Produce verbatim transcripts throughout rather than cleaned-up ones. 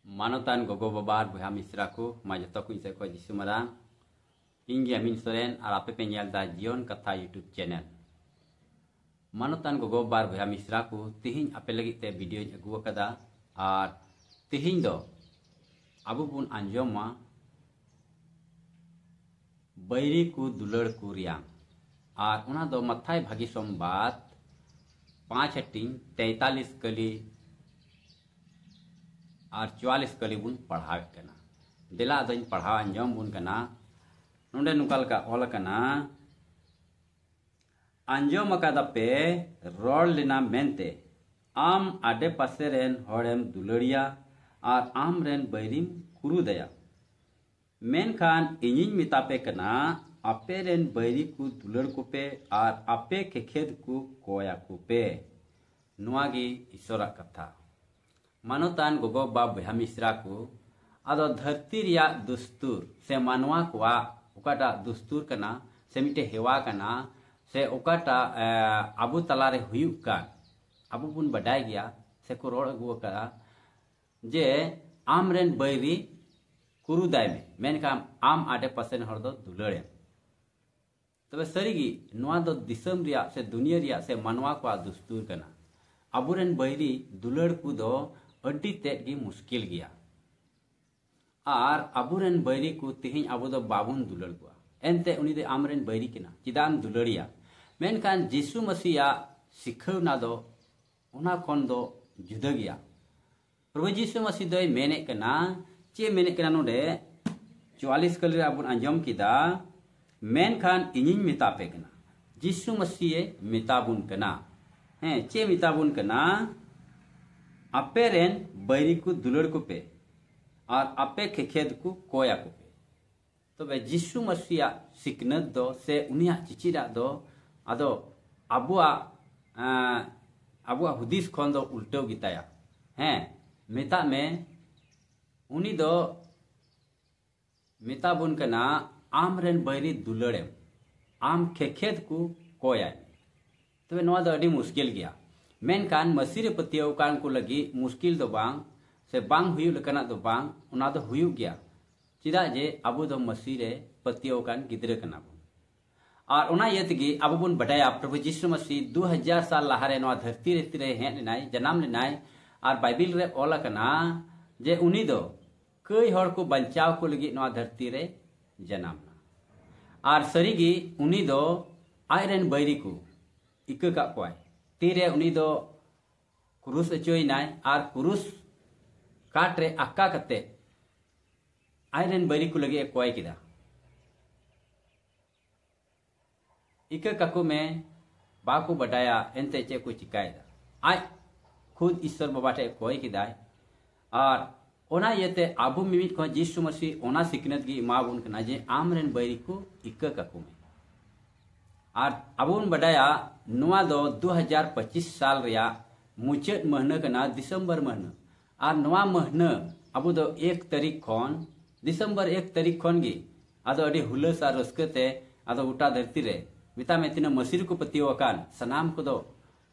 ᱢᱟᱱᱚᱛᱟᱱ ᱜᱚᱜᱚ ᱵᱟᱵᱟ ᱟᱨ ᱵᱚᱭᱦᱟ ᱢᱤᱥᱨᱟ ᱠᱚ, ᱢᱟ ᱡᱚᱛᱚ ᱠᱚ ᱤᱧ ᱥᱮᱫ ᱠᱷᱚᱱ ᱡᱤᱥᱩ ᱢᱟᱨᱟᱝ᱾ ᱤᱧ ᱜᱮ ᱟᱢᱤᱱ ᱥᱚᱨᱮᱱ ᱟᱨ ᱟᱯᱮ ᱯᱮ ᱧᱮᱞ ᱮᱫᱟ ᱡᱤᱭᱚᱱ ᱠᱟᱛᱷᱟ YouTube channel᱾ ᱢᱟᱱᱚᱛᱟᱱ ᱜᱚᱜᱚ ᱵᱟᱵᱟ ᱟᱨ ᱵᱚᱭᱦᱟ ᱢᱤᱥᱨᱟ ᱠᱚ, ᱛᱤᱦᱤᱧ ᱟᱯᱮ ᱞᱟᱹᱜᱤᱫ ᱛᱮ ᱵᱷᱤᱰᱤᱭᱳᱧ ᱟᱹᱜᱩ ᱟᱠᱟᱫᱟ᱾ ᱟᱨ ᱛᱤᱦᱤᱧ ᱫᱚ ᱟᱵᱚ ᱵᱚᱱ ᱟᱸᱡᱚᱢᱟ ᱵᱟᱹᱭᱨᱤ ᱠᱚ ᱫᱩᱞᱟᱹᱲ ᱠᱚ ᱨᱮᱭᱟᱝ᱾ ᱟᱨ ᱚᱱᱟ ᱫᱚ ᱢᱟᱛᱷᱟᱭ ᱵᱷᱟᱹᱜᱤ ᱥᱚᱢᱵᱟᱫ ᱯᱟᱸᱪ ᱦᱟᱹᱴᱤᱧ ᱛᱮᱭᱛᱟᱞᱤᱥ ᱠᱟᱹᱞᱤ ᱟᱨ ᱪᱩᱣᱟᱞᱤᱥ ᱠᱟᱹᱞᱤ ᱵᱚᱱ ᱯᱟᱲᱦᱟᱣᱮᱫ ᱠᱟᱱᱟ᱾ ᱫᱮᱞᱟ ᱟᱫᱚᱧ ᱯᱟᱲᱦᱟᱣ ᱟᱸᱡᱚᱢ ᱵᱚᱱ ᱠᱟᱱᱟ᱾ ᱱᱚᱰᱮ ᱱᱚᱝᱠᱟ ᱞᱮᱠᱟ ᱚᱞ ᱟᱠᱟᱱᱟ, ᱟᱸᱡᱚᱢ ᱟᱠᱟᱫᱟᱯᱮ ᱨᱚᱲ ᱞᱮᱱᱟ ᱢᱮᱱᱛᱮ, ᱟᱢ ᱟᱰᱮ ᱯᱟᱥᱮ ᱨᱮᱱ ᱦᱚᱲᱮᱢ ᱫᱩᱞᱟᱹᱲᱤᱭᱟ ᱟᱨ ᱟᱢ ᱨᱮᱱ ᱵᱟᱹᱭᱨᱤᱢ ᱠᱩᱨᱩᱫᱟᱭᱟ᱾ ᱢᱮᱱᱠᱷᱟᱱ ᱤᱧᱤᱧ ᱢᱮᱛᱟ ᱯᱮ ᱠᱟᱱᱟ, ᱟᱯᱮ ᱨᱮᱱ ᱵᱟᱹᱭᱨᱤ ᱠᱚ ᱫᱩᱞᱟᱹᱲ ᱠᱚᱯᱮ ᱟᱨ ᱟᱯᱮ ᱠᱷᱮᱠᱷᱮᱫ ᱠᱚ ᱠᱚᱭ ᱟᱠᱚ ᱯᱮ᱾ ᱱᱚᱣᱟ ᱜᱮ ᱤᱥᱚᱨᱟᱜ ᱠᱟᱛᱷᱟ᱾ ᱢᱟᱱᱚᱛᱟᱱ ᱜᱚᱜᱚ ᱵᱟᱵᱟ ᱵᱚᱭᱦᱟ ᱢᱤᱥᱨᱟ ᱠᱚ, ᱟᱫᱚ ᱫᱷᱟᱹᱨᱛᱤ ᱨᱮᱭᱟᱜ ᱫᱩᱥᱛᱩᱨ ᱥᱮ ᱢᱟᱱᱣᱟ ᱠᱚᱣᱟᱜ ᱚᱠᱟᱴᱟᱜ ᱫᱩᱥᱛᱩᱨ ᱠᱟᱱᱟ ᱥᱮ ᱢᱤᱫᱴᱮᱡ ᱦᱮᱣᱟ ᱠᱟᱱᱟ ᱥᱮ ᱚᱠᱟᱴᱟᱜ ᱮ, ᱟᱵᱚ ᱛᱟᱞᱟᱨᱮ ᱦᱩᱭᱩᱜ ᱠᱟᱱ, ᱟᱵᱚ ᱵᱚᱱ ᱵᱟᱰᱟᱭ ᱜᱮᱭᱟ ᱥᱮᱠᱚ ᱨᱚᱲ ᱟᱹᱜᱩ ᱟᱠᱟᱫᱟ ᱡᱮ ᱟᱢ ᱨᱮᱱ ᱵᱟᱹᱭᱨᱤ ᱠᱩᱨᱩᱫᱟᱭ ᱢᱮ, ᱢᱮᱱᱠᱷᱟᱱ ᱟᱢ ᱟᱰᱮ ᱯᱟᱥᱮ ᱨᱮᱱ ᱦᱚᱲ ᱫᱚ ᱫᱩᱞᱟᱹᱲᱮᱢ᱾ ᱛᱚᱵᱮ ᱥᱟᱹᱨᱤᱜᱮ ᱱᱚᱣᱟ ᱫᱚ ᱫᱤᱥᱚᱢ ᱨᱮᱭᱟᱜ ᱥᱮ ᱫᱩᱱᱤᱭᱟᱹ ᱨᱮᱭᱟᱜ ᱥᱮ ᱢᱟᱱᱣᱟ ᱠᱚᱣᱟᱜ ᱫᱩᱥᱛᱩᱨ ᱠᱟᱱᱟ᱾ ᱟᱵᱚᱨᱮᱱ ᱵᱟᱹᱭᱨᱤ ᱫᱩᱞᱟᱹᱲ ᱠᱚᱫᱚ ᱟᱹᱰᱤ ᱛᱮᱫ ᱜᱮ ᱢᱩᱥᱠᱤᱞ ᱜᱮᱭᱟ᱾ ᱟᱨ ᱟᱵᱚᱨᱮᱱ ᱵᱟᱹᱭᱨᱤ ᱠᱚ ᱛᱮᱦᱮᱧ ᱟᱵᱚ ᱫᱚ ᱵᱟᱵᱚᱱ ᱫᱩᱞᱟᱹᱲ ᱠᱚᱣᱟ᱾ ᱮᱱᱛᱮ ᱩᱱᱤ ᱫᱚ ᱟᱢᱨᱮᱱ ᱵᱟᱹᱭᱨᱤ ᱠᱟᱱᱟ, ᱪᱮᱫᱟᱜ ᱮᱢ ᱫᱩᱞᱟᱹᱲᱤᱭᱟ? ᱢᱮᱱᱠᱷᱟᱱ ᱡᱤᱥᱩ ᱢᱟᱹᱥᱤᱭᱟᱜ ᱥᱤᱠᱷᱟᱹᱣᱱᱟ ᱫᱚ ᱚᱱᱟ ᱠᱷᱚᱱ ᱫᱚ ᱡᱩᱫᱟᱹ ᱜᱮᱭᱟ᱾ ᱯᱨᱚᱵᱷᱩ ᱡᱤᱥᱩ ᱢᱟᱹᱥᱤ ᱫᱚᱭ ᱢᱮᱱᱮᱫ ᱠᱟᱱᱟ, ᱪᱮᱫ ᱮ ᱢᱮᱱᱮᱫ ᱠᱟᱱᱟ ᱱᱚᱰᱮ? ᱪᱩᱣᱟᱞᱤᱥ ᱠᱟᱹᱞᱤ ᱨᱮ ᱟᱵᱚ ᱵᱚᱱ ᱟᱸᱡᱚᱢ ᱠᱮᱫᱟ, ᱢᱮᱱᱠᱷᱟᱱ ᱤᱧᱤᱧ ᱢᱮᱛᱟ ᱯᱮ ᱠᱟᱱᱟ᱾ ᱡᱤᱥᱩ ᱢᱟᱹᱥᱤ ᱮ ᱢᱮᱛᱟ ᱵᱚᱱ ᱠᱟᱱᱟ᱾ ᱦᱮᱸ, ᱪᱮᱫ ᱮ ᱢᱮᱛᱟ ᱵᱚᱱ ᱠᱟᱱᱟ? ᱟᱯᱮ ᱨᱮᱱ ᱵᱟᱹᱭᱨᱤ ᱠᱚ ᱫᱩᱞᱟᱹᱲ ᱠᱚᱯᱮ ᱟᱨ ᱟᱯᱮ ᱠᱷᱮᱠᱷᱮᱫ ᱠᱚ ᱠᱚᱭ ᱟᱠᱚ ᱯᱮ᱾ ᱛᱚᱵᱮ ᱡᱤᱥᱩ ᱢᱟᱹᱥᱤᱭᱟᱜ ᱥᱤᱠᱷᱱᱟᱹᱛ ᱫᱚ ᱥᱮ ᱩᱱᱤᱭᱟᱜ ᱪᱤᱪᱤᱫᱟᱜ ᱫᱚ ᱟᱫᱚ ᱟᱵᱚᱣᱟᱜ, ᱮᱸ, ᱟᱵᱚᱣᱟᱜ ᱦᱩᱫᱤᱥ ᱠᱷᱚᱱ ᱫᱚ ᱩᱞᱴᱟᱹᱣ ᱜᱮᱛᱟᱭᱟ᱾ ᱦᱮᱸ, ᱢᱮᱛᱟᱜ ᱢᱮ, ᱩᱱᱤ ᱫᱚ ᱢᱮᱛᱟ ᱵᱚᱱ ᱠᱟᱱᱟ, ᱟᱢ ᱨᱮᱱ ᱵᱟᱹᱭᱨᱤ ᱫᱩᱞᱟᱹᱲᱮᱢ, ᱟᱢ ᱠᱷᱮᱠᱷᱮᱫ ᱠᱚ ᱠᱚᱭᱟᱭ᱾ ᱛᱚᱵᱮ ᱱᱚᱣᱟ ᱫᱚ ᱟᱹᱰᱤ ᱢᱩᱥᱠᱤᱞ ᱜᱮᱭᱟ, ᱢᱮᱱᱠᱷᱟᱱ ᱢᱟᱹᱥᱤ ᱨᱮ ᱯᱟᱹᱛᱭᱟᱹᱣ ᱟᱠᱟᱱ ᱠᱚ ᱞᱟᱹᱜᱤᱫ ᱢᱩᱥᱠᱤᱞ ᱫᱚ ᱵᱟᱝ, ᱵᱟᱝ ᱦᱩᱭᱩᱜ ᱞᱮᱠᱟᱱᱟᱜ ᱫᱚ ᱵᱟᱝ, ᱚᱱᱟ ᱫᱚ ᱦᱩᱭᱩᱜ ᱜᱮᱭᱟ᱾ ᱪᱮᱫᱟᱜ ᱡᱮ ᱟᱵᱚ ᱫᱚ ᱢᱟᱹᱥᱤ ᱨᱮ ᱯᱟᱹᱛᱭᱟᱹᱣ ᱟᱠᱟᱱ ᱜᱤᱫᱽᱨᱟᱹ ᱠᱟᱱᱟ ᱵᱚᱱ᱾ ᱟᱨ ᱚᱱᱟ ᱤᱭᱟᱹ ᱛᱮᱜᱮ ᱟᱵᱚ ᱵᱚᱱ ᱵᱟᱰᱟᱭᱟ, ᱯᱨᱚᱵᱷᱩ ᱡᱤᱥᱩ ᱢᱟᱹᱥᱤ ᱫᱩ ᱦᱟᱡᱟᱨ ᱥᱟᱞ ᱞᱟᱦᱟᱨᱮ ᱱᱚᱣᱟ ᱫᱷᱟᱹᱨᱛᱤ ᱨᱮ ᱛᱤᱨᱮ ᱦᱮᱡ ᱞᱮᱱᱟᱭ, ᱡᱟᱱᱟᱢ ᱞᱮᱱᱟᱭ᱾ ᱟᱨ ᱵᱟᱭᱵᱤᱞ ᱨᱮ ᱚᱞ ᱟᱠᱟᱱᱟ ᱡᱮ ᱩᱱᱤ ᱫᱚ ᱠᱟᱹᱭ ᱦᱚᱲ ᱠᱚ ᱵᱟᱧᱪᱟᱣ ᱠᱚ ᱞᱟᱹᱜᱤᱫ ᱱᱚᱣᱟ ᱫᱷᱟᱹᱨᱛᱤ ᱨᱮ ᱡᱟᱱᱟᱢ ᱮᱱᱟ᱾ ᱟᱨ ᱥᱟᱹᱨᱤᱜᱮ ᱩᱱᱤ ᱫᱚ ᱟᱡ ᱨᱮᱱ ᱵᱟᱹᱭᱨᱤ ᱠᱚ ᱤᱠᱟᱹ ᱠᱟᱜ ᱠᱚᱣᱟᱭ᱾ ᱛᱤᱨᱮ ᱩᱱᱤ ᱫᱚ ᱠᱨᱩᱥ ᱚᱪᱚᱭᱮᱱᱟᱭ ᱟᱨ ᱠᱨᱩᱥ ᱠᱟᱴ ᱨᱮ ᱟᱠᱟ ᱠᱟᱛᱮ ᱟᱡ ᱨᱮᱱ ᱵᱟᱹᱭᱨᱤ ᱠᱚ ᱞᱟᱹᱜᱤᱫ ᱮ ᱠᱚᱭ ᱠᱮᱫᱟ᱾ ᱤᱠᱟᱹ ᱠᱟᱠᱚ ᱢᱮ, ᱵᱟᱠᱚ ᱵᱟᱰᱟᱭᱟ ᱮᱱᱛᱮ ᱪᱮᱫ ᱠᱚ ᱪᱤᱠᱟᱭᱮᱫᱟ᱾ ᱟᱡ ᱠᱷᱩᱫ ᱤᱥᱥᱚᱨ ᱵᱟᱵᱟ ᱴᱷᱮᱱ ᱠᱚᱭ ᱠᱮᱫᱟᱭ᱾ ᱟᱨ ᱚᱱᱟ ᱤᱭᱟᱹᱛᱮ ᱟᱵᱚ ᱢᱤᱢᱤᱫ ᱠᱷᱚᱱ ᱡᱤᱥᱩ ᱢᱟᱹᱥᱤ ᱚᱱᱟ ᱥᱤᱠᱷᱱᱟᱹᱛ ᱜᱮ ᱮᱢᱟ ᱵᱚᱱ ᱠᱟᱱᱟ ᱡᱮ ᱟᱢ ᱨᱮᱱ ᱵᱟᱹᱭᱨᱤ ᱠᱚ ᱤᱠᱟᱹ ᱠᱟᱠᱚ ᱢᱮ᱾ ᱟᱨ ᱟᱵᱚ ᱵᱚᱱ ᱵᱟᱰᱟᱭᱟ ᱱᱚᱣᱟ ᱫᱚ ᱫᱩ ᱦᱟᱡᱟᱨ ᱯᱚᱸᱪᱤᱥ ᱥᱟᱞ ᱨᱮᱭᱟᱜ ᱢᱩᱪᱟᱹᱫ ᱢᱟᱹᱦᱱᱟᱹ ᱠᱟᱱᱟ, ᱰᱤᱥᱮᱢᱵᱚᱨ ᱢᱟᱹᱦᱱᱟᱹ᱾ ᱟᱨ ᱱᱚᱣᱟ ᱢᱟᱹᱦᱱᱟᱹ ᱟᱵᱚ ᱫᱚ ᱮᱠ ᱛᱟᱹᱨᱤᱠᱷ ᱠᱷᱚᱱ, ᱰᱤᱥᱮᱢᱵᱚᱨ ᱮᱠ ᱛᱟᱹᱨᱤᱠᱷ ᱠᱷᱚᱱ ᱜᱮ ᱟᱫᱚ ᱟᱹᱰᱤ ᱦᱩᱞᱟᱹᱥ ᱟᱨ ᱨᱟᱹᱥᱠᱟᱹ ᱛᱮ ᱟᱫᱚ ᱜᱚᱴᱟ ᱫᱷᱟᱹᱨᱛᱤ ᱨᱮ ᱢᱮᱛᱟᱜ ᱢᱮ ᱛᱤᱱᱟᱹᱜ ᱢᱟᱹᱥᱤ ᱨᱮᱠᱚ ᱯᱟᱹᱛᱭᱟᱹᱣ ᱟᱠᱟᱱ ᱥᱟᱱᱟᱢ ᱠᱚᱫᱚ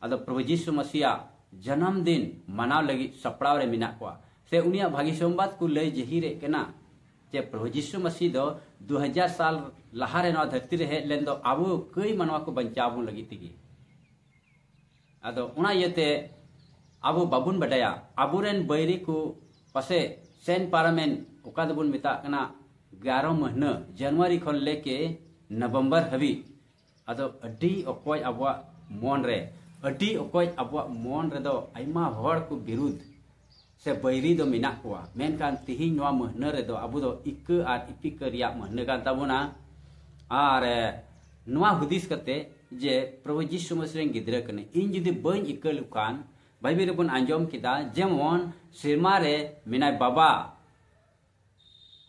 ᱟᱫᱚ ᱯᱨᱚᱵᱷᱩ ᱡᱤᱥᱩ ᱢᱟᱹᱥᱤᱭᱟᱜ ᱡᱟᱱᱟᱢ ᱫᱤᱱ ᱢᱟᱱᱟᱣ ᱞᱟᱹᱜᱤᱫ ᱥᱟᱯᱲᱟᱣ ᱨᱮ ᱢᱮᱱᱟᱜ ᱠᱚᱣᱟ᱾ ᱥᱮ ᱩᱱᱤᱭᱟᱜ ᱵᱷᱟᱹᱜᱤ ᱥᱚᱢᱵᱟᱫ ᱠᱚ ᱞᱟᱹᱭ ᱡᱟᱹᱦᱤᱨᱮᱫ ᱠᱟᱱᱟ ᱡᱮ ᱯᱨᱚᱵᱷᱩ ᱡᱤᱥᱩ ᱢᱟᱹᱥᱤ ᱫᱚ ᱫᱩ ᱦᱟᱡᱟᱨ ᱥᱟᱞ ᱞᱟᱦᱟᱨᱮ ᱱᱚᱣᱟ ᱫᱷᱟᱹᱨᱛᱤ ᱨᱮ ᱦᱮᱡ ᱞᱮᱱ ᱫᱚ ᱟᱵᱚ ᱠᱟᱹᱭ ᱢᱟᱱᱣᱟ ᱠᱚ ᱵᱟᱧᱪᱟᱣ ᱵᱚᱱ ᱞᱟᱹᱜᱤᱫ ᱛᱮᱜᱮ᱾ ᱟᱫᱚ ᱚᱱᱟ ᱤᱭᱟᱹᱛᱮ ᱟᱵᱚ ᱵᱟᱵᱚᱱ ᱵᱟᱰᱟᱭᱟ, ᱟᱵᱚᱨᱮᱱ ᱵᱟᱹᱭᱨᱤ ᱠᱚ ᱯᱟᱥᱮ ᱥᱮᱱ ᱯᱟᱨᱚᱢᱮᱱ, ᱚᱠᱟ ᱫᱚᱵᱚᱱ ᱢᱮᱛᱟᱜ ᱠᱟᱱᱟ ᱜᱭᱟᱨᱚ ᱢᱟᱹᱦᱱᱟᱹ, ᱡᱟᱱᱩᱣᱟᱨᱤ ᱠᱷᱚᱱ ᱞᱮᱠᱮ ᱱᱚᱵᱷᱮᱢᱵᱚᱨ ᱦᱟᱹᱵᱤᱡ᱾ ᱟᱫᱚ ᱟᱹᱰᱤ ᱚᱠᱚᱡ ᱟᱵᱚᱣᱟᱜ ᱢᱚᱱ ᱨᱮ, ᱟᱹᱰᱤ ᱚᱠᱚᱡ ᱟᱵᱚᱣᱟᱜ ᱢᱚᱱ ᱨᱮᱫᱚ ᱟᱭᱢᱟ ᱦᱚᱲ ᱠᱚ ᱵᱤᱨᱩᱫᱷ ᱥᱮ ᱵᱟᱹᱭᱨᱤ ᱫᱚ ᱢᱮᱱᱟᱜ ᱠᱚᱣᱟ᱾ ᱢᱮᱱᱠᱷᱟᱱ ᱛᱤᱦᱤᱧ ᱱᱚᱣᱟ ᱢᱟᱹᱦᱱᱟᱹ ᱨᱮᱫᱚ ᱟᱵᱚ ᱫᱚ ᱤᱠᱟᱹ ᱟᱨ ᱤᱯᱤᱠᱟᱹ ᱨᱮᱭᱟᱜ ᱢᱟᱹᱦᱱᱟᱹ ᱠᱟᱱ ᱛᱟᱵᱚᱱᱟ᱾ ᱟᱨ ᱮ, ᱱᱚᱣᱟ ᱦᱩᱫᱤᱥ ᱠᱟᱛᱮ ᱡᱮ ᱯᱨᱚᱵᱷᱩ ᱡᱤᱥᱩ ᱢᱟᱹᱥᱤ ᱨᱮᱱ ᱜᱤᱫᱽᱨᱟᱹ ᱠᱟᱹᱱᱟᱹᱧ, ᱤᱧ ᱡᱩᱫᱤ ᱵᱟᱹᱧ ᱤᱠᱟᱹ ᱞᱮᱠᱷᱟᱱ, ᱵᱟᱭᱵᱮᱞ ᱨᱮᱵᱚᱱ ᱟᱸᱡᱚᱢ ᱠᱮᱫᱟ ᱡᱮᱢᱚᱱ ᱥᱮᱨᱢᱟ ᱨᱮ ᱢᱮᱱᱟᱭ ᱵᱟᱵᱟ,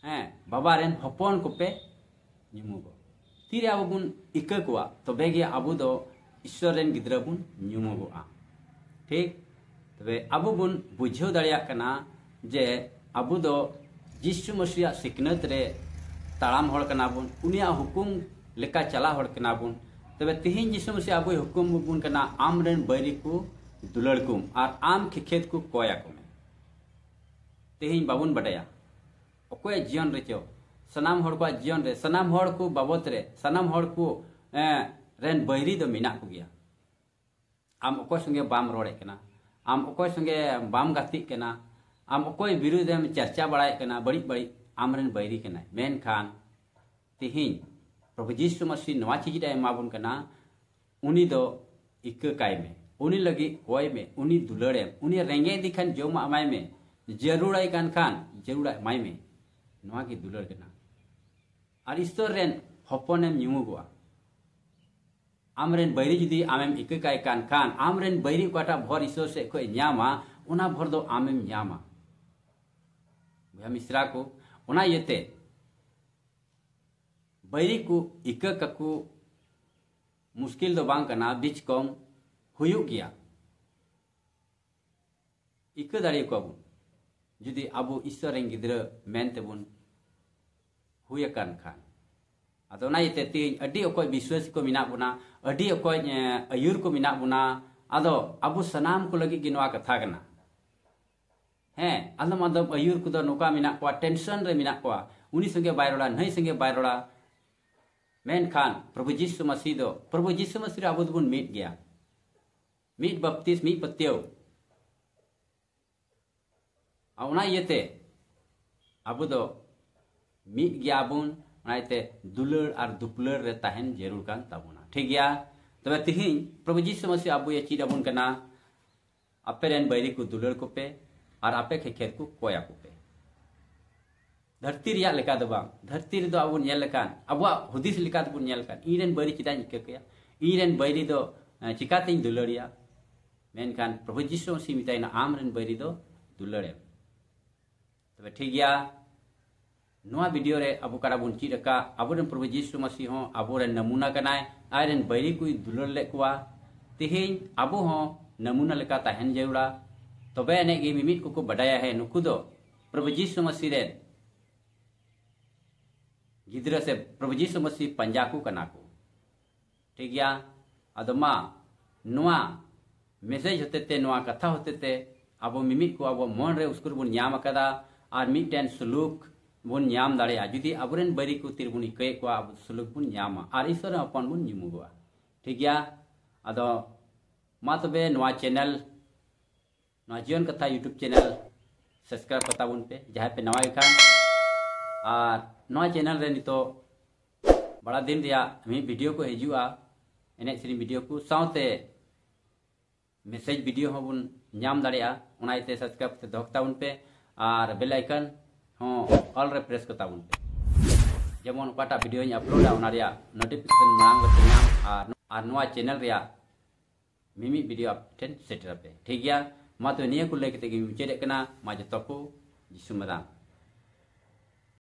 ᱦᱮᱸ, ᱵᱟᱵᱟ ᱨᱮᱱ ᱦᱚᱯᱚᱱ ᱠᱚᱯᱮ ᱧᱩᱢᱩᱜᱚᱜ᱾ ᱛᱤᱨᱮ ᱟᱵᱚ ᱵᱚᱱ ᱤᱠᱟᱹ ᱠᱚᱣᱟ, ᱛᱚᱵᱮ ᱜᱮ ᱟᱵᱚ ᱫᱚ ᱤᱥᱥᱚᱨ ᱨᱮᱱ ᱜᱤᱫᱽᱨᱟᱹ ᱵᱚᱱ ᱧᱩᱢᱩᱜᱚᱜᱼᱟ᱾ ᱴᱷᱤᱠ? ᱛᱚᱵᱮ ᱟᱵᱚ ᱵᱚᱱ ᱵᱩᱡᱷᱟᱹᱣ ᱫᱟᱲᱮᱭᱟᱜ ᱠᱟᱱᱟ ᱡᱮ ᱟᱵᱚ ᱫᱚ ᱡᱤᱥᱩ ᱢᱟᱹᱥᱤᱭᱟᱜ ᱥᱤᱠᱷᱱᱟᱹᱛ ᱨᱮ ᱛᱟᱲᱟᱢ ᱦᱚᱲ ᱠᱟᱱᱟ ᱵᱚᱱ, ᱩᱱᱤᱭᱟᱜ ᱦᱩᱠᱩᱢ ᱞᱮᱠᱟ ᱪᱟᱞᱟᱣ ᱦᱚᱲ ᱠᱟᱱᱟ ᱵᱚᱱ᱾ ᱛᱚᱵᱮ ᱛᱤᱦᱤᱧ ᱡᱤᱥᱩ ᱢᱟᱹᱥᱤ ᱟᱵᱚᱭ ᱦᱩᱠᱩᱢ ᱟᱵᱚᱱ ᱠᱟᱱᱟ, "ᱟᱢ ᱨᱮᱱ ᱵᱟᱹᱭᱨᱤ ᱠᱚ ᱫᱩᱞᱟᱹᱲ ᱠᱚᱢ ᱟᱨ ᱟᱢ ᱠᱷᱮᱠᱷᱮᱫ ᱠᱚ ᱠᱚᱭ ᱟᱠᱚ ᱢᱮ᱾" ᱛᱮᱦᱮᱧ ᱵᱟᱵᱚᱱ ᱵᱟᱰᱟᱭᱟ ᱚᱠᱚᱭᱟᱜ ᱡᱤᱭᱚᱱ ᱨᱮᱪᱚ, ᱥᱟᱱᱟᱢ ᱦᱚᱲ ᱠᱚᱣᱟᱜ ᱡᱤᱭᱚᱱ ᱨᱮ, ᱥᱟᱱᱟᱢ ᱦᱚᱲ ᱠᱚ ᱵᱟᱵᱚᱛ ᱨᱮ, ᱥᱟᱱᱟᱢ ᱦᱚᱲ ᱠᱚ, ᱮᱸ, ᱨᱮᱱ ᱵᱟᱹᱭᱨᱤ ᱫᱚ ᱢᱮᱱᱟᱜ ᱠᱚᱜᱮᱭᱟ᱾ ᱟᱢ ᱚᱠᱚᱭ ᱥᱚᱸᱜᱮ ᱵᱟᱢ ᱨᱚᱲᱮᱫ ᱠᱟᱱᱟ, ᱟᱢ ᱚᱠᱚᱭ ᱥᱚᱸᱜᱮ ᱵᱟᱢ ᱜᱟᱛᱮᱜ ᱠᱟᱱᱟ, ᱟᱢ ᱚᱠᱚᱭ ᱵᱤᱨᱩᱫᱷ ᱮᱢ ᱪᱟᱨᱪᱟ ᱵᱟᱲᱟᱭᱮᱫ ᱠᱟᱱᱟ, ᱵᱟᱹᱲᱤᱡ ᱵᱟᱹᱲᱤᱡ, ᱟᱢᱨᱮᱱ ᱵᱟᱹᱭᱨᱤ ᱠᱟᱱᱟᱭ᱾ ᱢᱮᱱᱠᱷᱟᱱ ᱛᱤᱦᱤᱧ ᱯᱨᱚᱵᱷᱩ ᱡᱤᱥᱩ ᱢᱟᱹᱥᱤ ᱱᱚᱣᱟ ᱪᱤᱡᱽ ᱮ ᱮᱢᱟ ᱵᱚᱱ ᱠᱟᱱᱟ, ᱩᱱᱤ ᱫᱚ ᱤᱠᱟᱹ ᱠᱟᱭ ᱢᱮ, ᱩᱱᱤ ᱞᱟᱹᱜᱤᱫ ᱠᱚᱭ ᱢᱮ, ᱩᱱᱤ ᱫᱩᱞᱟᱹᱲᱮᱢ, ᱩᱱᱤ ᱨᱮᱸᱜᱮᱡ ᱫᱤ ᱠᱷᱟᱱ ᱡᱚᱢᱟᱜ ᱮᱢᱟᱭ ᱢᱮ, ᱡᱟᱹᱨᱩᱲᱟᱭ ᱠᱟᱱ ᱠᱷᱟᱱ ᱡᱟᱹᱨᱩᱲᱟᱜ ᱮᱢᱟᱭ ᱢᱮ᱾ ᱱᱚᱣᱟ ᱜᱮ ᱫᱩᱞᱟᱹᱲ ᱠᱟᱱᱟ᱾ ᱟᱨ ᱤᱥᱛᱚᱨ ᱨᱮᱱ ᱦᱚᱯᱚᱱᱮᱢ ᱧᱩᱢᱩᱜᱚᱜᱼᱟ᱾ ᱟᱢᱨᱮᱱ ᱵᱟᱹᱭᱨᱤ ᱡᱩᱫᱤ ᱟᱢᱮᱢ ᱤᱠᱟᱹ ᱠᱟᱭ ᱠᱟᱱ ᱠᱷᱟᱱ, ᱟᱢᱨᱮᱱ ᱵᱟᱹᱭᱨᱤ ᱚᱠᱟᱴᱟᱜ ᱵᱷᱚᱨ ᱤᱥᱚᱨ ᱥᱮᱫ ᱠᱷᱚᱱ ᱧᱟᱢᱟ, ᱚᱱᱟ ᱵᱷᱚᱨ ᱫᱚ ᱟᱢᱮᱢ ᱧᱟᱢᱟ᱾ ᱵᱚᱭᱦᱟ ᱢᱤᱥᱨᱟ ᱠᱚ, ᱚᱱᱟ ᱤᱭᱟᱹᱛᱮ ᱵᱟᱹᱭᱨᱤ ᱠᱚ ᱤᱠᱟᱹ ᱠᱟᱠᱚ ᱢᱩᱥᱠᱤᱞ ᱫᱚ ᱵᱟᱝ ᱠᱟᱱᱟ, ᱵᱤᱪ ᱠᱚᱢ ᱦᱩᱭᱩᱜ ᱜᱮᱭᱟ᱾ ᱤᱠᱟᱹ ᱫᱟᱲᱮ ᱟᱠᱚᱣᱟ ᱵᱚᱱ, ᱡᱩᱫᱤ ᱟᱵᱚ ᱤᱥᱚᱨ ᱨᱮᱱ ᱜᱤᱫᱽᱨᱟᱹ ᱢᱮᱱ ᱛᱮᱵᱚᱱ ᱦᱩᱭ ᱟᱠᱟᱱ ᱠᱷᱟᱱ᱾ ᱟᱫᱚ ᱚᱱᱟ ᱤᱭᱟᱹᱛᱮ ᱛᱮᱦᱮᱧ ᱟᱹᱰᱤ ᱚᱠᱚᱡ ᱵᱤᱥᱣᱟᱹᱥᱤ ᱠᱚ ᱢᱮᱱᱟᱜ ᱵᱚᱱᱟ, ᱟᱹᱰᱤ ᱚᱠᱚᱡ, ᱮ, ᱟᱹᱭᱩᱨ ᱠᱚ ᱢᱮᱱᱟᱜ ᱵᱚᱱᱟ᱾ ᱟᱫᱚ ᱟᱵᱚ ᱥᱟᱱᱟᱢ ᱠᱚ ᱞᱟᱹᱜᱤᱫ ᱜᱮ ᱱᱚᱣᱟ ᱠᱟᱛᱷᱟ ᱠᱟᱱᱟ᱾ ᱦᱮᱸ, ᱟᱫᱚᱢ ᱟᱫᱚᱢ ᱟᱹᱭᱩᱨ ᱠᱚᱫᱚ ᱱᱚᱝᱠᱟ ᱢᱮᱱᱟᱜ ᱠᱚᱣᱟ, ᱴᱮᱱᱥᱚᱱ ᱨᱮ ᱢᱮᱱᱟᱜ ᱠᱚᱣᱟ, ᱩᱱᱤ ᱥᱚᱸᱜᱮ ᱵᱟᱭ ᱨᱚᱲᱟ, ᱱᱟᱹᱭ ᱥᱚᱸᱜᱮ ᱵᱟᱭ ᱨᱚᱲᱟ᱾ ᱢᱮᱱᱠᱷᱟᱱ ᱯᱨᱚᱵᱷᱩ ᱡᱤᱥᱩ ᱢᱟᱹᱥᱤ ᱫᱚ, ᱯᱨᱚᱵᱷᱩ ᱡᱤᱥᱩ ᱢᱟᱹᱥᱤ ᱨᱮ ᱟᱵᱚ ᱫᱚᱵᱚᱱ ᱢᱤᱫ ᱜᱮᱭᱟ, ᱢᱤᱫ ᱵᱟᱯᱛᱤᱥ, ᱢᱤᱫ ᱯᱟᱹᱛᱭᱟᱹᱣ᱾ ᱟᱨ ᱚᱱᱟ ᱤᱭᱟᱹᱛᱮ ᱟᱵᱚ ᱫᱚ ᱢᱤᱫ ᱜᱮᱭᱟᱵᱚᱱ, ᱚᱱᱟ ᱤᱭᱟᱹᱛᱮ ᱫᱩᱞᱟᱹᱲ ᱟᱨ ᱫᱩᱯᱞᱟᱹᱲ ᱨᱮ ᱛᱟᱦᱮᱱ ᱡᱟᱹᱨᱩᱲ ᱠᱟᱱ ᱛᱟᱵᱚᱱᱟ᱾ ᱴᱷᱤᱠ ᱜᱮᱭᱟ? ᱛᱚᱵᱮ ᱛᱤᱦᱤᱧ ᱯᱨᱚᱵᱷᱩ ᱡᱤᱥᱩ ᱢᱟᱹᱥᱤ ᱟᱵᱚᱭ ᱪᱮᱫ ᱟᱵᱚᱱ ᱠᱟᱱᱟ, ᱟᱯᱮ ᱨᱮᱱ ᱵᱟᱹᱭᱨᱤ ᱠᱚ ᱫᱩᱞᱟᱹᱲ ᱠᱚᱯᱮ ᱟᱨ ᱟᱯᱮ ᱠᱷᱮᱠᱷᱮᱨ ᱠᱚ ᱠᱚᱭ ᱟᱠᱚ ᱯᱮ᱾ ᱫᱷᱟᱹᱨᱛᱤ ᱨᱮᱭᱟᱜ ᱞᱮᱠᱟ ᱫᱚ ᱵᱟᱝ, ᱫᱷᱟᱹᱨᱛᱤ ᱨᱮᱫᱚ ᱟᱵᱚ ᱵᱚᱱ ᱧᱮᱞ ᱞᱮᱠᱷᱟᱱ, ᱟᱵᱚᱣᱟᱜ ᱦᱩᱫᱤᱥ ᱞᱮᱠᱟ ᱛᱮᱵᱚᱱ ᱧᱮᱞ ᱞᱮᱠᱷᱟᱱ, ᱤᱧ ᱨᱮᱱ ᱵᱟᱹᱭᱨᱤ ᱪᱮᱫᱟᱜ ᱤᱧ ᱤᱠᱟᱹ ᱠᱟᱭᱟ? ᱤᱧ ᱨᱮᱱ ᱵᱟᱹᱭᱨᱤ ᱫᱚ, ᱮ, ᱪᱤᱠᱟᱛᱤᱧ ᱫᱩᱞᱟᱹᱲᱮᱭᱟ? ᱢᱮᱱᱠᱷᱟᱱ ᱯᱨᱚᱵᱷᱩ ᱡᱤᱥᱩ ᱢᱟᱹᱥᱤ ᱢᱮᱛᱟᱭ ᱠᱟᱱᱟ, ᱟᱢ ᱨᱮᱱ ᱵᱟᱹᱭᱨᱤ ᱫᱚ ᱫᱩᱞᱟᱹᱲᱮᱢ᱾ ᱛᱚᱵᱮ ᱴᱷᱤᱠ ᱜᱮᱭᱟ, ᱱᱚᱣᱟ ᱵᱷᱤᱰᱤᱭᱳ ᱨᱮ ᱟᱵᱚ ᱚᱠᱟᱴᱟᱜ ᱵᱚᱱ ᱪᱮᱫ ᱟᱠᱟᱫ, ᱟᱵᱚᱨᱮᱱ ᱯᱨᱚᱵᱷᱩ ᱡᱤᱥᱩ ᱢᱟᱹᱥᱤ ᱦᱚᱸ ᱟᱵᱚᱨᱮᱱ ᱱᱟᱢᱩᱱᱟ ᱠᱟᱱᱟᱭ, ᱟᱡᱨᱮᱱ ᱵᱟᱹᱭᱨᱤ ᱠᱚᱭ ᱫᱩᱞᱟᱹᱲ ᱞᱮᱫ ᱠᱚᱣᱟ᱾ ᱛᱮᱦᱮᱧ ᱟᱵᱚ ᱦᱚᱸ ᱱᱟᱢᱩᱱᱟ ᱞᱮᱠᱟ ᱛᱟᱦᱮᱱ ᱡᱟᱹᱨᱩᱲᱟ, ᱛᱚᱵᱮ ᱟᱹᱱᱤᱡ ᱜᱮ ᱢᱤᱢᱤᱫ ᱠᱚᱠᱚ ᱵᱟᱰᱟᱭᱟ, ᱦᱮᱸ, ᱱᱩᱠᱩ ᱫᱚ ᱯᱨᱚᱵᱷᱩ ᱡᱤᱥᱩ ᱢᱟᱹᱥᱤ ᱨᱮᱱ ᱜᱤᱫᱽᱨᱟᱹ ᱥᱮ ᱯᱨᱚᱵᱷᱩ ᱡᱤᱥᱩ ᱢᱟᱹᱥᱤ ᱯᱟᱸᱡᱟ ᱠᱚ ᱠᱟᱱᱟ ᱠᱚ᱾ ᱴᱷᱤᱠ ᱜᱮᱭᱟ? ᱟᱫᱚ ᱢᱟ, ᱱᱚᱣᱟ ᱢᱮᱥᱮᱡᱽ ᱦᱚᱛᱮᱛᱮ, ᱱᱚᱣᱟ ᱠᱟᱛᱷᱟ ᱦᱚᱛᱮᱛᱮ ᱟᱵᱚ ᱢᱤᱢᱤᱫ ᱠᱚ ᱟᱵᱚ ᱢᱚᱱ ᱨᱮ ᱩᱥᱠᱩᱨ ᱵᱚᱱ ᱧᱟᱢ ᱟᱠᱟᱫᱟ ᱟᱨ ᱢᱤᱫᱴᱮᱱ ᱥᱩᱞᱩᱠ ᱵᱚᱱ ᱧᱟᱢ ᱫᱟᱲᱮᱭᱟᱜᱼᱟ᱾ ᱡᱩᱫᱤ ᱟᱵᱚᱨᱮᱱ ᱵᱟᱹᱭᱨᱤ ᱠᱚ ᱛᱤᱨᱮ ᱵᱚᱱ ᱤᱠᱟᱹᱭᱮᱫ ᱠᱚᱣᱟ, ᱟᱵᱚ ᱥᱩᱞᱩᱠ ᱵᱚᱱ ᱧᱟᱢᱟ ᱟᱨ ᱤᱥᱚᱨ ᱨᱮᱱ ᱦᱚᱯᱚᱱ ᱵᱚᱱ ᱧᱩᱢᱩᱜᱚᱜᱼᱟ᱾ ᱴᱷᱤᱠ ᱜᱮᱭᱟ? ᱟᱫᱚ ᱢᱟ ᱛᱚᱵᱮ ᱱᱚᱣᱟ ᱪᱮᱱᱮᱞ, ᱱᱚᱣᱟ ᱡᱤᱭᱚᱱ ᱠᱟᱛᱷᱟ YouTube ᱪᱮᱱᱮᱞ subscribe ᱠᱟᱛᱟ ᱵᱚᱱ ᱯᱮ, ᱡᱟᱦᱟᱸᱭ ᱯᱮ ᱱᱟᱣᱟ ᱜᱮ ᱠᱷᱟᱱ᱾ ᱟᱨ ᱱᱚᱣᱟ ᱪᱮᱱᱮᱞ ᱨᱮ ᱱᱤᱛᱚᱜ ᱵᱟᱲᱟ ᱫᱤᱱ ᱨᱮᱭᱟᱜ ᱢᱤᱫ ᱵᱷᱤᱰᱤᱭᱳ ᱠᱚ ᱦᱤᱡᱩᱜᱼᱟ, ᱮᱱᱮᱡ ᱥᱮᱨᱮᱧ ᱵᱷᱤᱰᱤᱭᱳ ᱠᱚ ᱥᱟᱶᱛᱮ ᱢᱮᱥᱮᱡᱽ ᱵᱷᱤᱰᱤᱭᱳ ᱦᱚᱸᱵᱚᱱ ᱧᱟᱢ ᱫᱟᱲᱮᱭᱟᱜᱼᱟ᱾ ᱚᱱᱟ ᱤᱭᱟᱹᱛᱮ subscribe ᱠᱟᱛᱮ ᱫᱚᱦᱚ ᱠᱟᱛᱟ ᱵᱚᱱ ᱯᱮ ᱟᱨ bell icon ᱦᱚᱸ all ᱨᱮ press ᱠᱟᱛᱟ ᱵᱚᱱ ᱯᱮ, ᱡᱮᱢᱚᱱ ᱚᱠᱟᱴᱟᱜ ᱵᱷᱤᱰᱤᱭᱳᱧ ᱟᱯᱞᱳᱰᱟ ᱚᱱᱟ ᱨᱮᱭᱟᱜ notification ᱢᱟᱲᱟᱝ ᱨᱮᱯᱮ ᱧᱟᱢ᱾ ᱟᱨ, ᱟᱨ ᱱᱚᱣᱟ ᱪᱮᱱᱮᱞ ᱨᱮᱭᱟᱜ ᱢᱤᱢᱤᱫ ᱵᱷᱤᱰᱤᱭᱳ ᱟᱯᱮ ᱴᱷᱮᱱ ᱥᱮᱴᱮᱨ ᱟᱯᱮ᱾ ᱴᱷᱤᱠ ᱜᱮᱭᱟ, ᱢᱟ ᱛᱚᱵᱮ ᱱᱤᱭᱟᱹ ᱠᱚ ᱞᱟᱹᱭ ᱠᱟᱛᱮ ᱜᱮᱧ ᱢᱩᱪᱟᱹᱫᱮᱫ ᱠᱟᱱᱟ᱾ ᱢᱟ ᱡᱚᱛᱚ ᱠᱚ ᱡᱤᱥᱩ ᱢᱟᱨᱟᱝ᱾